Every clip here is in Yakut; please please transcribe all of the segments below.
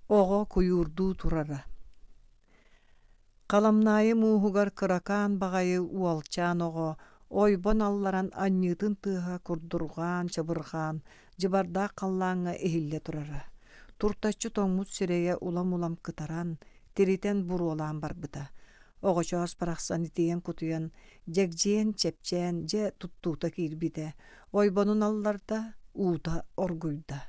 Оҕо куйуурдуу турара. Халамнаайы мууһугар кыракаан баҕайы уолчаан оҕо ойбон алларан анньыытын тыаһа курдурҕаан, чабырҕаан, дьыбардаах халлааҥҥа иһиллэ турара. Туртаччы тоҥмут сирэйэ улам-улам кытаран, тиритэн буруолаан барбыта. Оҕочоос барахсан итийэн-кутуйан, дьэгдьийэн, чэпчээн дьэ туттуута киирбитэ. Ойбонун алларда, уута оргуйда.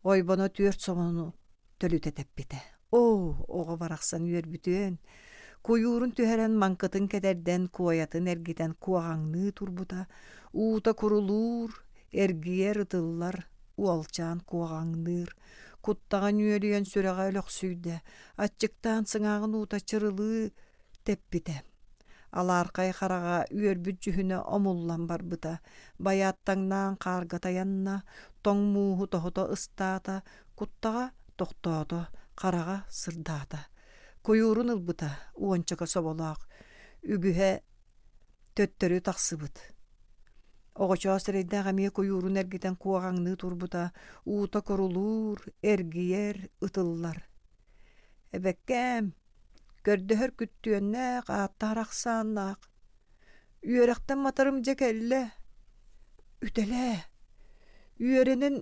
Ойбоно түөрт собону төлүтэ тэппитэ. Оо, оҕо барахсан үөрбүтүөн! Куйуурун түһэрэн маҥкытын кэтэрдэн, куойатын эргитэн куоҕаҥныы турбута, уута курулуур, эргийэр ытыллар, уолчаан куоҕаҥныыр. Куттаҕа нүөлүйэн сүрэҕэ өлөхсүйдэ, аччыктаан сыҥааҕын уута чырылыы тэппитэ. Алаархай хараҕа үөрбүт дьүһүнэ омуллан барбыта, байааттаҥнаан хаарга тайанна, тоҥ мууһу тоһута ыстаата, куттаҕа тохтоото, хараҕа сырдаата. Куйуурун ылбыта уончака соболоох, үгүһэ төттөрү тахсыбыт. Оҕочоос эрэйдээх эмиэ куйуурун эргитэн куоҕаҥныы турбута, уута курулуур, эргийэр, ытыллар. Эбэккээм, Көрдөһөр күттүөннээх, ааттаһар ахсааннаах. Үөрэхтэн матарым дьэ кэллэ. Үтэлээ. Үөрэнэн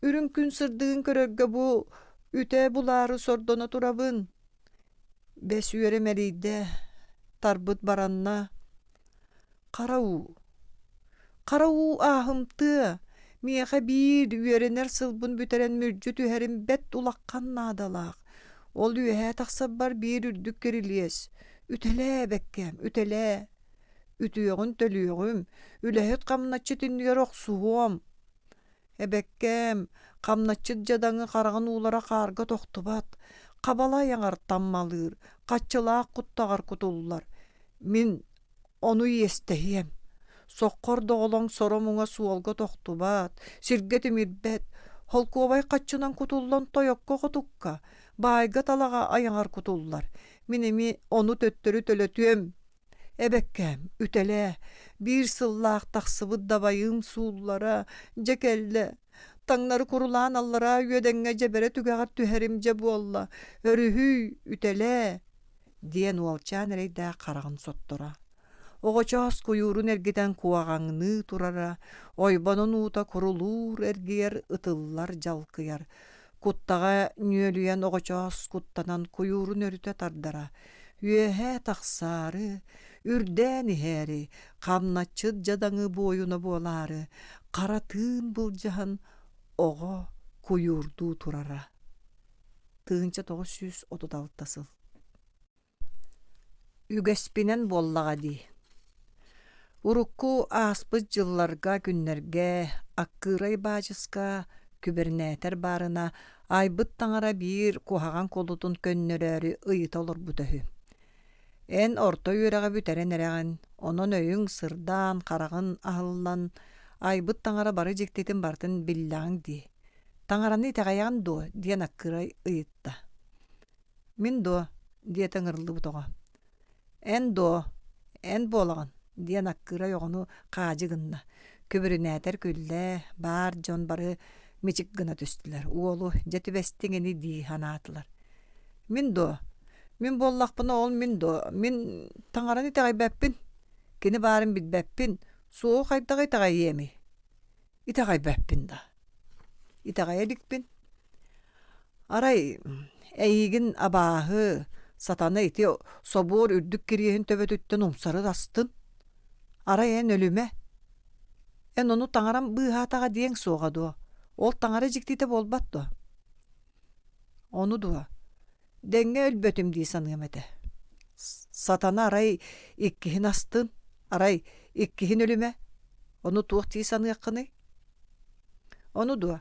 үрүҥ күн сырдыгын көрөргө бу үтэ булаары сордоно турабын. Бэс үөрэ мэлийдэ, тарбыт баранна. Хара уу. Хара уу ааһымтыа, миэхэ биир үөрэнэр сылбын бүтэрэн мүлдьү түһэрим бэрт улахан наадалаах. Ол үөһээ тахсарбар биир үрдүк кирилиэс. Үтэлээ, эбэккээм, үтэлээ. Үтүөҕүн төлүөҕүм, үлэһит хамначчыт иннигэр охсуһуом. Эбэккээм, хамначчыт дьадаҥы хараҕын уулара хаарга тохтубат, хабала айаҕар таммалыыр, хаччылаах куттаҕар кутуллар. Мин ону иэстэһиэм. Соххор доҕолоҥ соро-муҥа суолга тохтубат, сиргэ тимирбэт, холкуобай хаччынан кутуллан тойокко-хотукка, баайга-талаҕа айаҕар кутуллар. Мин эмиэ ону төттөрү төлөтүөм. Эбэккээм, үтэлээ, биир сыллаах тахсыбыт дабайыым сууллара дьэ кэллэ. Таҥнары курулаан аллараа үөдэҥҥэ дьэбэрэ түгэҕэр түһэрим дьэ буолла. Өрүһүй, үтэлээ диэн уолчаан эрэйдээх хараҕын сотторо. Оҕочоос куйуурун эргитэн куоҕаҥныы турара, ойбонун уута курулуур эргийэр, ытыллар дьалкыйар. Куттаҕа нүөлүйэн оҕочоос куттанан куйуурун өрүтэ тардара, үөһэ тахсаары, үрдээн иһээри, хамначчыт дьадаҥы буойуна буолаары, хара тыын былдьаһан оҕо куйуурдуу турара. 1936 сыл Үгэспинэн буоллаҕа дии. Урукку ааспыт дьылларга, күннэргэ Аккыырай баачыска күбэрнээтэр баарына айбыт таҥара биир куһаҕан кулутун көннөрөөрү ыйыта олорбута үһү. Эн орто үөрэҕи бүтэрэн эрэҕин, онон өйүҥ сырдаан, хараҕын аһыллан, айбыт таҥара бары дьиктитин барытын биллэҕиҥ дии. Таҥараны итэҕэйэҕин дуо? диэн Аккыырай ыйытта. Мин дуо? диэтэ ыҥырыллыбыт оҕо. Эн дуо? Эн буолаҕын, диэн аккыырай оҕону хаадьы гынна. Күбүрүнээтэр күллэ, баар дьон бары мичик гына түстүлэр. Уолу дьэ түбэстиҥ ини дии санаатылар. Мин дуо? Мин буоллахпына ол мин дуо? Мин таҥараны итэҕэйбэппин. Кини баарын билбэппин. Суоҕу хайдах итэҕэйиэмий? Итэҕэйбэппин да. Итэҕэйэ иликпин. Арай эйигин абааһы, сатана ити собуор үрдүк кириэһин төбөтүттэн умсары астын. Арай эн өлүмэ. Эн ону таҥарам быыһаатаҕа диэҥ суоҕа дуо? Ол таҥара дьиктитэ буолбат дуо? Ону дуо? Дэҥҥэ өлбөтүм дии саныам этэ. Сатана арай иккиһин астын, арай иккиһин өлүмэ. Ону туох дии саныаххыный? Ону дуо?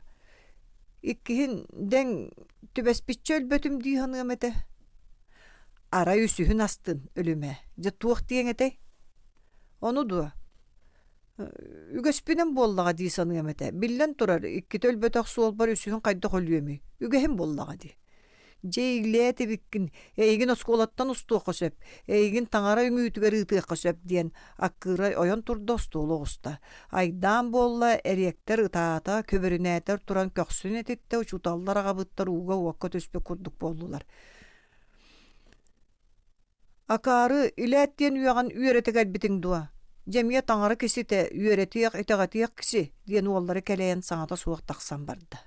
Иккиһин дэҥ түбэспиччэ өлбөтүм дии саныам этэ. Арай үсүһүн астын өлүмэ. Дьэ туох диэҥ этэй? Ону дуо? Үгэспинэн буоллаҕа дии саныам этэ. Биллэн турар, иккитэ өлбөтөх суолбар үсүһүн хайдах өлүөмүй? Үгэһим буоллаҕа дии. Дьэ иилээт эбиккин, эйигин оскуолаттан устуохха сөп, эйигин таҥара үҥүүтүгэр ыытыахха сөп диэн аккыырай ойон турда остуолу оҕуста. Айдаан буолла, эриэктэр ытаата, күбүрүнээтэр туран көхсүн этиттэ, учууталлар аҕабыттар ууга-уокка түспүт курдук буоллулар. Акаары, илээт диэн үөҕэн үөрэтэ кэлбитиҥ дуо? Дьэ эмиэ таҥара киситэ, үөрэтиэх, итэҕэтиэх киси, диэн уоллары кэлэйэн саҥата суох тахсан барда.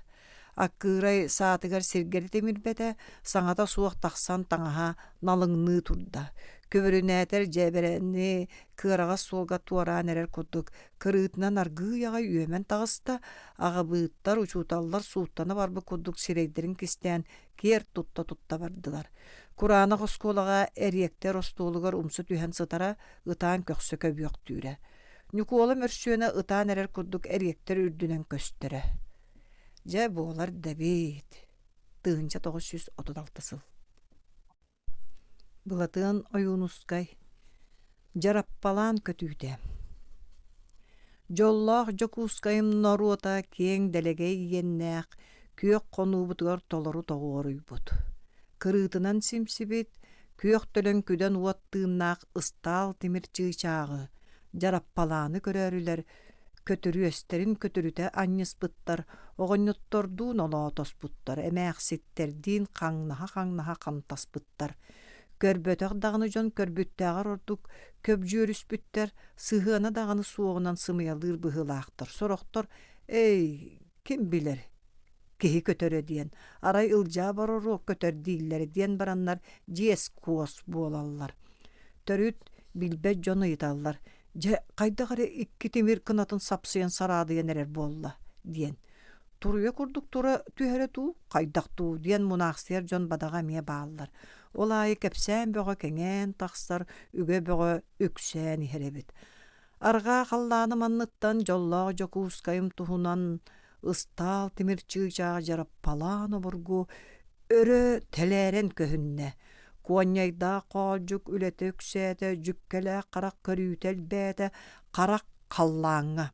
Аккыырай саатыгар сиргэри тимирбэтэ, саҥата суох тахсан таҥаһа налыҥныы турда. Күбүрүнээтэр дьээбэрэни кыараҕас суолга туораан эрэр курдук кырыытынан аргыый аҕай үөмэн таҕыста, аҕабыыттар, учууталлар сууттана барбыт курдук сирэйдэрин кистээн киэр тутта-тутта бардылар. Кураанах оскуолаҕа эриэктэр остуолугар умса түһэн сытара, ытаан көхсө көбүөхтүүрэ. Ньукуола мөрсүөнэ ытаан эрэр курдук эриэктэр үрдүнэн көстөрө. Дьэ, буолар да эбит. 1936 сыл. Былатыан Ойуунускай Дьараппалаан көтүүтэ Дьоллоох Дьокуускайым норуота киэҥ дэлэгэй иэннээх күөх хонуубутугар толору тоҕуоруйбут. Кырыытынан симсибит, күөх төлөн күдэн уот тыыннаах ыстаал тимир чыычааҕы, дьараппалааны көрөөрүлэр көтүрүөстэрин көтүрүтэ анньыспыттар, оҕонньоттордуун олоотоспуттар, эмээхситтэрдиин хаҥнаһа-хаҥнаһа хантаспыттар. Көрбөтөх даҕаны дьон көрбүттээҕэр ордук көбдьүөрүспүттэр, сыһыана даҕаны суоҕунан сымыйалыыр быһыылаахтар. Сорохтор «Эй, ким билэр, киһи көтөрө» диэн, арай Ылдьаа Бороруок көтөр дииллэрэ диэн бараннар дьиэс-куос буолаллар. Төрүт билбэт дьон ыйыталлар: «Дьэ, хайдах эрэ икки тимир кынатын сапсыйан сараадыйан эрэр буолла» диэн. Туруйа курдук тура түһэрэ дуу, хайдах дуу диэн мунаахсыйар дьон бадаҕа эмиэ бааллар. Ол аайы кэпсээн бөҕө кэҥээн тахсар, үгэ бөҕө үксээн иһэр эбит. Арҕаа халлааным анныттан дьоллоох Дьокуускайым туһунан ыстаал тимир чыычаах дьараппалаан обургу өрө тэлээрэн көһүннэ. Куонньайдаах хоолдьук үлэтэ үксээтэ, дьүккэлээх харах көрүүтэ элбээтэ, харах халлааҥҥа.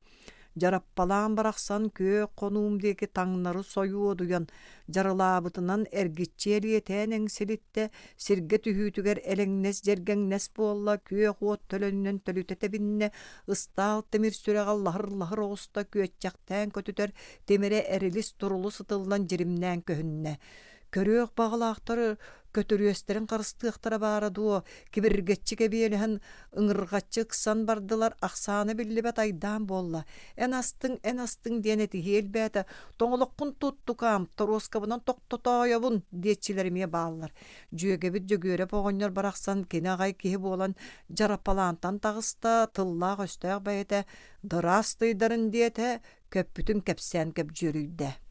Дьараппалаан барахсан күөх хонуум диэки таҥнары сойуодуйан, дьарылаабытынан эргиччи элиэтээн эҥсилиттэ, сиргэ түһүүтүгэр элэҥнэс-дьэргэҥнэс буолла, күөх уот төлөнүнэн төлүтэ тэбиннэ, ыстаал тимир сүрэҕэ лаһыр-лаһыр оҕуста күөччэхтээн көтүтэр тимирэ эрилис-турулус ытыллан дьиримнээн көһүннэ. Көрүөх баҕалаахтар көтүрүөстэрин харыстыахтара баара дуо, кибиргэччи кэбиэлэһэн, ыҥырҕаччы ыксан бардылар, ахсаана биллибэт айдаан буолла. Эн астыҥ, эн астыҥ диэн этиһии элбээтэ, тоҥолоххун тут, тукаам, торуоскабынан тохтотоойобун диэччилэр эмиэ бааллар. Дьүөгэбит Дьөгүөрэп оҕонньор барахсан кини аҕай киһи буолан дьараппалаантан таҕыста, тыллаах-өстөөх бэйэтэ «Дыраастыйдарын» диэтэ, көппүтүн кэпсээн көбдьүөрүйдэ.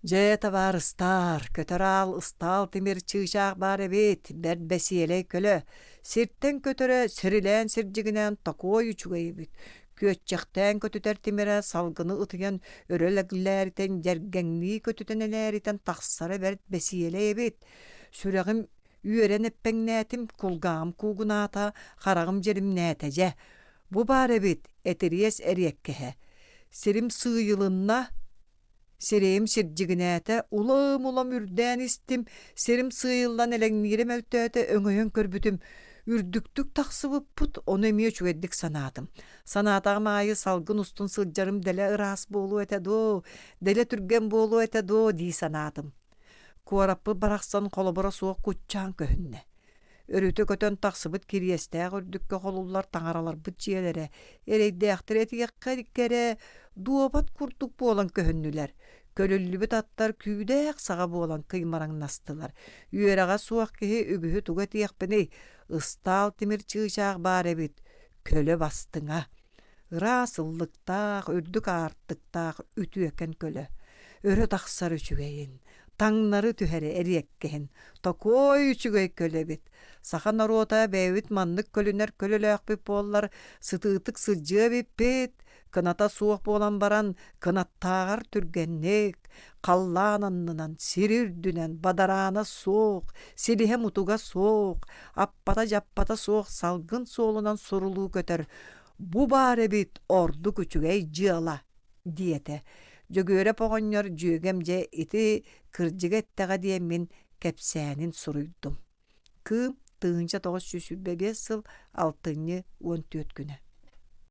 Дьэ, табаарыстаар, көтөр аал ыстаал тимир чыычаах баар эбит, бэрт бэсиэлэй көлө. Сиртэн көтөрө сирилээн сирдьигинээн токуой үчүгэй эбит. Күөччэхтээн көтүтэр тимирэ салгыны ытыйан өрө лэглээритэн, дьэргэҥнии көтүтэн элээритэн тахсара бэрт бэсиэлэй эбит. Сүрэҕим үөрэн эппэҥнээтим, кулгааҕым куугунаата, хараҕым дьиримнээтэ дьэ. Бу баар эбит, этириэс эриэккэһэ. Сирим сыыйылынна, Сирэйим сирдьигинээтэ, улам-улам үрдээн истим, сирим сыыйыллан элэҥниирэ мөлтөөтө, өҥөйөн көрбүтүм, үрдүктүк тахсыбыппыт, ону эмиэ үчүгэйдик санаатым. Санаатаҕым аайы салгын устун сылдьарым дэлэ ыраас буолуо этэ дуо, дэлэ түргэн буолуо этэ дуо дии санаатым. Куораппыт барахсан холобура суох куччаан көһүннэ. Өрүтэ көтөн тахсыбыт кириэстээх үрдүккэ холуллар таҥараларбыт дьиэлэрэ, эрэйдээхтэрэ этиэххэ кэрэ, дуобат курдук буолан көһүннүлэр. Көлүллүбүт аттар күүдээх саҕа буолан кыймараҥнастылар. Үөрэҕэ суох киһи үгүһү тугу этиэхпиний, ыстаал тимир чыычаах баар эбит, көлө бастыҥа. Ыраас ыллыктаах, үрдүк аартыктаах үтүөкэн көлө. Өрө тахсар үчүгэйин, таҥнары түһэрэ эриэккэһин, токуой үчүгэй көлө эбит. Саха норуота бэйэбит маннык көлүнэр көлөлөөхпүт буоллар, сытыытык сылдьыа эбиппит, кыната суох буолан баран, кынаттааҕар түргэнник, халлаан аннынан, сир үрдүнэн, бадараана суох, силиһэ-мутуга суох, аппата-дьаппата суох салгын суолунан сурулуу көтөр, бу баар эбит ордук үчүгэй дьыала диэтэ. Дьөгүөрэп оҕонньор дьүөгэм дьэ ити кырдьыга эттэҕэ диэммин кэпсээнин суруйдум. Кыым 1925 сыл алтынньы 14 күнэ.